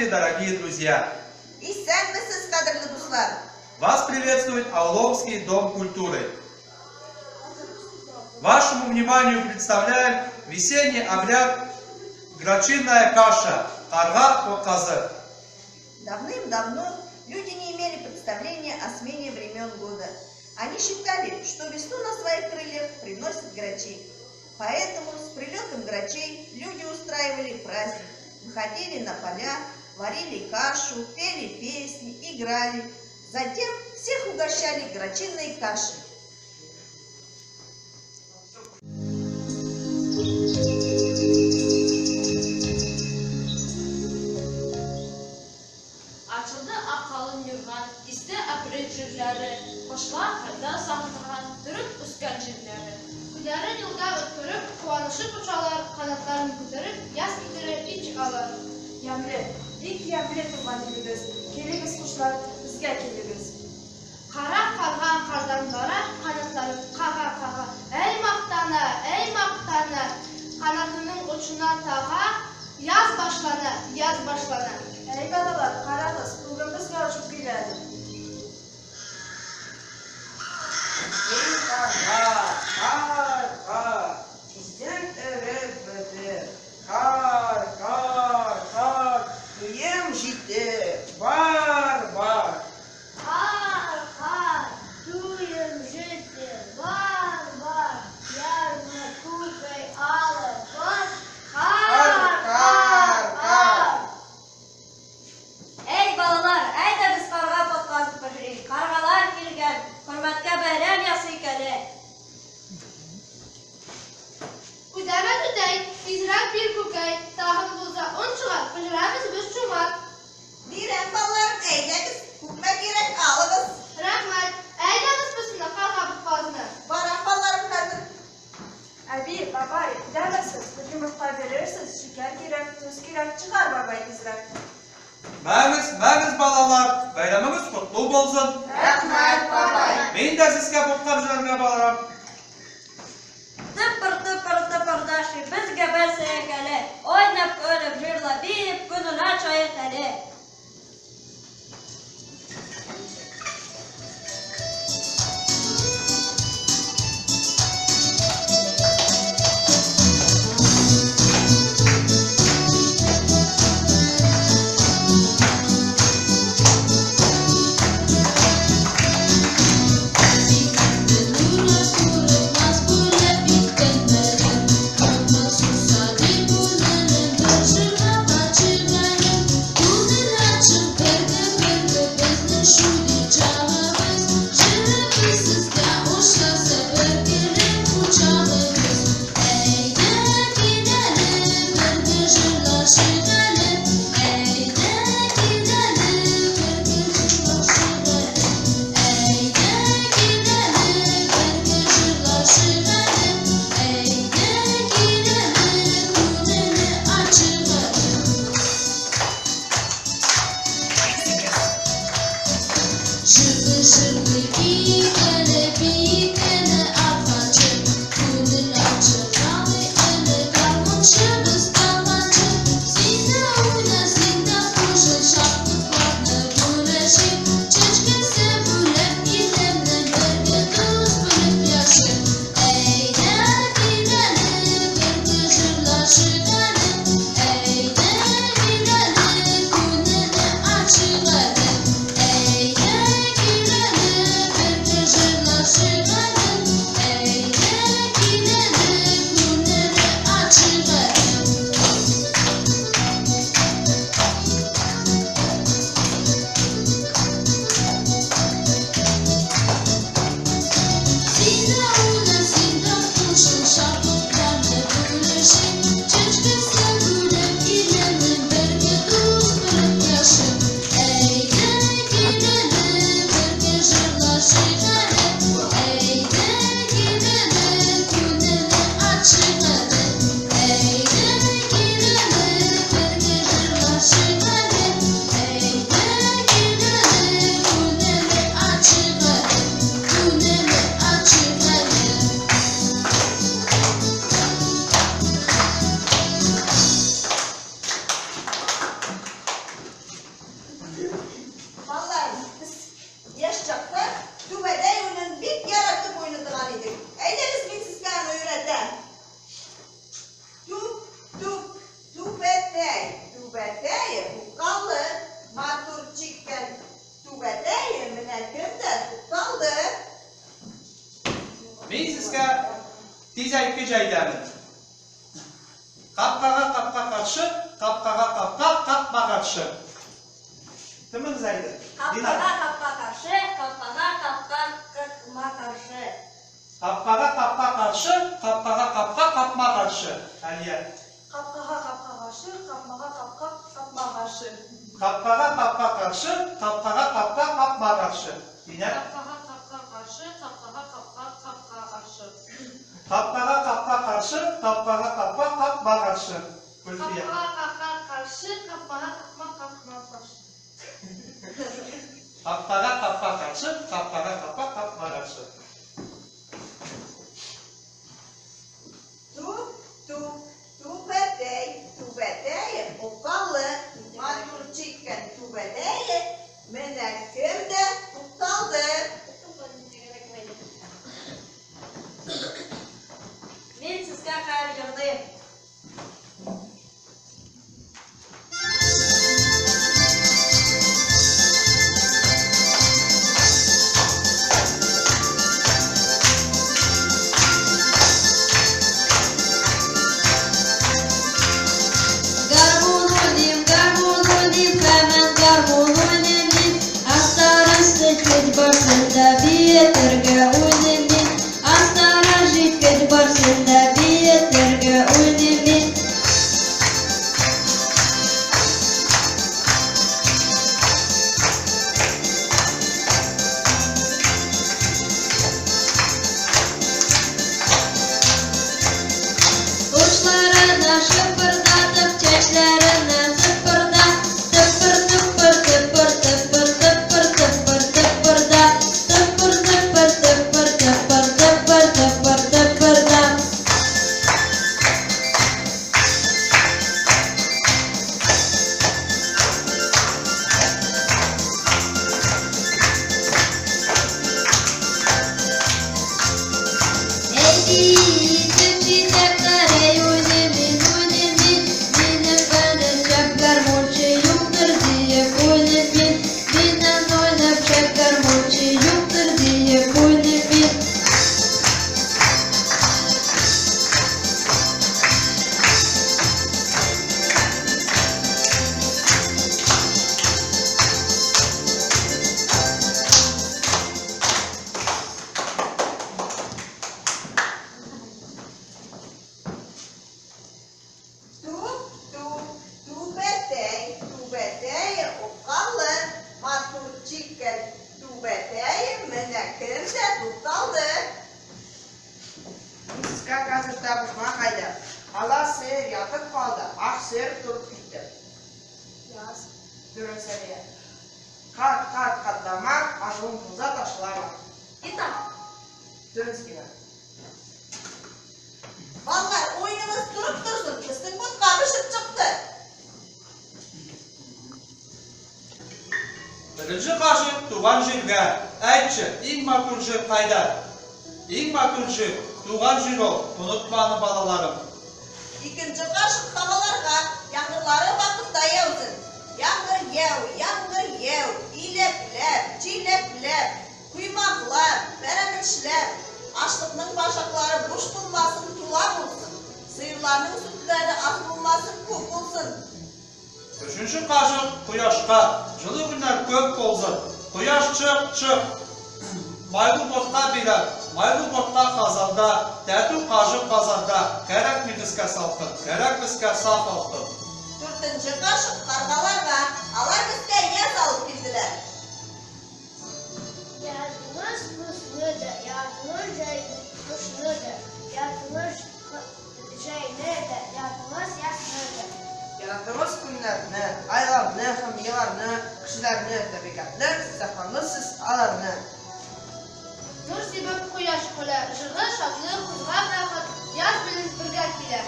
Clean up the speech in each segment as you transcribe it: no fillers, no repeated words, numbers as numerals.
Здравствуйте, дорогие друзья! Исәнмесез, кадерле дуслар! Вас приветствует Ауломский дом культуры. Вашему вниманию представляем весенний обряд «Грачиная каша» Карга боткасы. Давным-давно люди не имели представления о смене времен года. Они считали, что весну на своих крыльях приносят грачи. Поэтому с прилетом грачей люди устраивали праздник, выходили на поля, варили кашу, пели песни, играли. Затем всех угощали грачиной кашей. Ачылды ак калын юрган, Исте апрель җилләре, Кошлар кырда сагынган, Торып үскән җирләре. Көннәрен юлда үткәреп, Куанышып очалар, Канатларын күтәреп, Яз китерә ич алар. Ямьле, бик ямьле туган илебез, Килегез, кошлар, безгә килегез. Кара карга кардан бара, Канатларын кага-кага, Әй мактана, әй мактана, Канатының очына тага, Яз башлана, яз башлана. Әй, балалар, карагыз, бүген безгә очып килә әле. Эй, карга, кар, кар, тиздән эреп бетер. Кар, кар, кар, туем җитте, бар, бар. Кар, кар, туем җитте, бар, бар, ярма күкәй алып бар. Кар, кар, кар. Әй, балалар, әйдәгез карга боткасы пешерик. Каргалар килгән, хөрмәткә бәйрәм ясыйк әле. Күтәрмә түтәй, тизрәк бир күкәй, тагын булса он чыгар, пешерәбез без чумар. Бирәм, балаларым, әйдәгез, күпме кирәк, алыгыз. Рәхмәт, әйдәгез безне карга боткасына. Барам, балаларым, хәзер. Әби, бабай, өйдәмесез? Бер йомырка бирерсез, шикәр кирәк, тоз кирәк, чыгар бабай тизрәк. Мәгез, мәгез, балалар, бәйрәмегез котлы булсын. Рәхмәт, бабай. Мин дә сезгә ботка пешерергә барам. Тыпыр-тыпыр тыпырдашыйк, безгә бәсәек әле. Уйнап, көлеп, җырлап, биеп, күңел ачаек әле. җәйдәме? Капкага капка каршы, капкага капка капма каршы. Кемегез әйтә? Динара. Капкага капка каршы, капкага капка капма каршы. Капкага капка каршы, капкага капка капма каршы. Әлия. Капкага капка каршы, капмага капка капма каршы. Капкага капка каршы, капкага капка капма каршы. Динә. Капкага капка каршы, капкага капка капка каршы. Капкага капка каршы, капкага капка капма каршы. Гөлфия. Капкага капка каршы, капмага капма капма каршы. Капкага капка каршы, капкага капка капма каршы. Туп, туп, түбәтәй, түбәтәе укалы, матур чиккән түбәтәе, менә кем дә тукталды. Мин сезгә хәзер җырлыйм. Гармун уйныйм, гармун уйныйм, һәмән гармун уйныйм мин. Астара җиткәч барсын да биетергә уйныйм мин. Астара җиткәч барсын да биетергә уйныйм мин. Учларына шыпырдатып, чәчләренә сыпырда. Тыпыр, тыпыр, тыпыр, тыпыр, тыпыр, тыпыр, тыпырда. Тыпыр, тыпыр, тыпыр, тыпыр, тыпыр, тыпыр, тыпырда. Әй биетеп җитәкләр, әй уйныйм мин, уйныйм мин. Минем белән шәп гармунчы юктыр диеп уйныйм мин. Миннән уйнап шәп гармунчы юктыр диеп уйныйм мин. Туп, туп, түбәтәй, түбәтәе укалы, матур чиккән түбәтәе, менә кем дә тукталды. Мин сезгә хәзер табышмак әйтәм. Ала сыер ятып калды, ак сыер торып китте. Яз. Дөрес, Әлия. Кат-кат катлама, ашуың булса ташлама. Китап. Дөрес кенә. Балалар, уеныбыз торып торсын, безнең ботка пешеп чыкты. Беренче кашык туган җиргә. Әйтче, иң матур җир кайда? Иң матур җир, туган җир ул, онытма аны, балаларым. Икенче кашык һаваларга, яңгырлары вакытта яусын. Яңгыр яу, яңгыр яу, иләкләп, чиләкләп, коймаклап, пәрәмәчләп, ашлыкның башаклары буш булмасын, тула булсын. Сыерларның сөтләре аз булмасын, күп булсын. Өченче кашык кояшка. Җылы көннәр күп булсын. Кояш чык, чык. Майлы ботка бирәм, майлы ботка казанда, тәтү кашык казанда, кәрәкми безгә салкын, кәрәк безгә саф алтын. Дүртенче кашык каргаларга, алар безгә яз алып килделәр. Яратыңыз көзне дә, яратыңыз җәйне, кышны да, яратыңыз җәйне дә, яратыңыз язны да. Яратыгыз көннәрне, айларны һәм елларны, кешеләрне, табигатьне, саклаңыз сез аларны. Нур сибеп кояш көлә, җылы, шатлык, кызга бәхет яз белән бергә килә.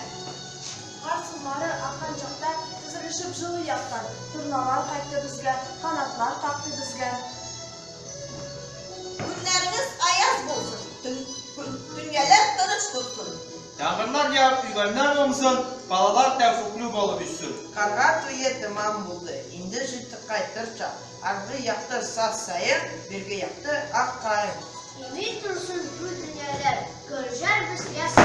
Кар сулары аккан чакта, тезелешеп җылы яктан, торналар кайтты безгә, канатлар какты безгә. Көннәрегез аяз булсын, дөньялар тыныч торсын. Яңгырлар явып, игеннәр уңсын, балалар тәүфыйклы булып үссен. Карга туе тәмам булды, инде җитте кайтыр чак. Аргы якта саз саен, бирге якта ак каен. Имин торсын бу дөньялар, күрешербез яз.